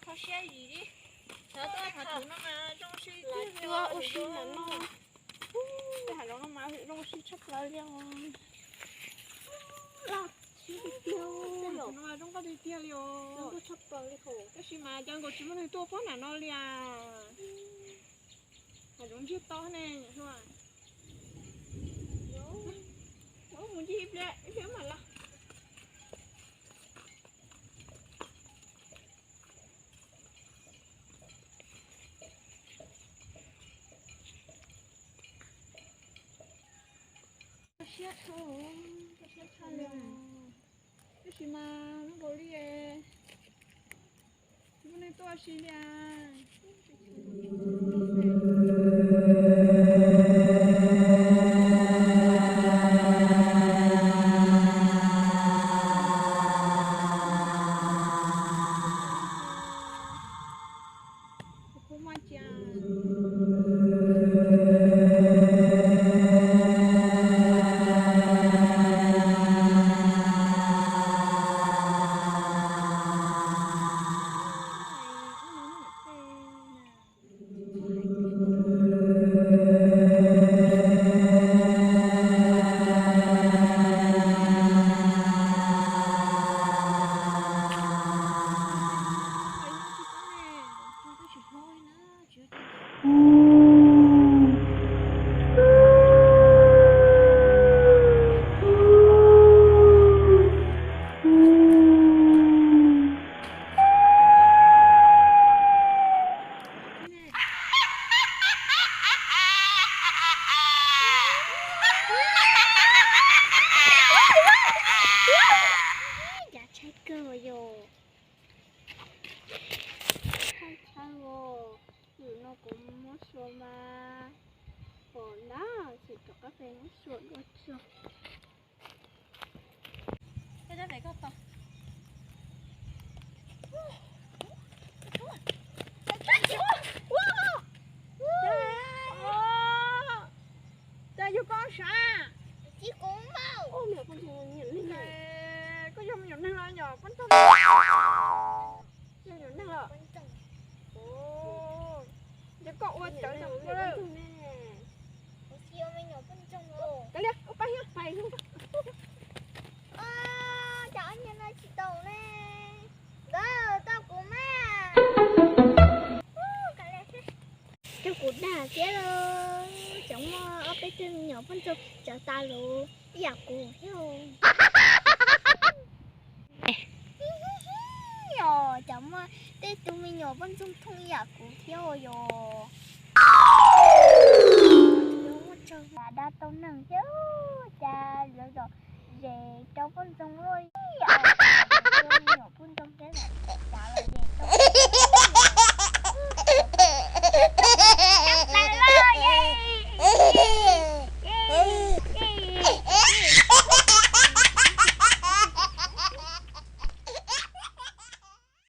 Kho siab yim li. Cov tuaj thaum no mas zoo si tiag li os. Ua si ntawm no. Tej hav zoov no mas zoo si tshaj plaws li os. Loj siab tiag tiag. Tej hav zoov no mas zoo nkauj tiag tiag li os. Zoo nkauj tshaj plaws li os. Tab sis mas cas nkaus tsis muaj neeg tuaj pob nram no li as. Hav zoov ntsiag to ne. Mus ncig ib pliag, ib pliag mam los. Siab tshaj, siab tshaj li. Tab sis mas zoo nkaus li tsis muaj neeg tuaj si li. Cas tshaib kawg yom. Tshaib tshaib os. Yus no kuv muab sua mas pom ntag, tseem rov qab pem muab sua dua tso. Cas yog koj sav? Koj yog me nyuam neeg los yog poj ntxoog? Yog me nyuam neeg los. Ces koj ua tawv ntawm kuv lawm. Kav liam, ua pab hiab pais. Cov ob niag no tsis tau ne. Nkawd tau kuv mas. Cov kuv dag thiab lauj, cov muaj ob peb tug me nyuam poj ntxoog cov tas lus ib yam kuv thiab. Os, cov muaj tej tug me nyuam poj ntxoog thooj ib yam kuv thiab yom. Yuav muaj tsawg dag tau neeg thiab, cas yuav zom zem rau poj ntxoog luaj li.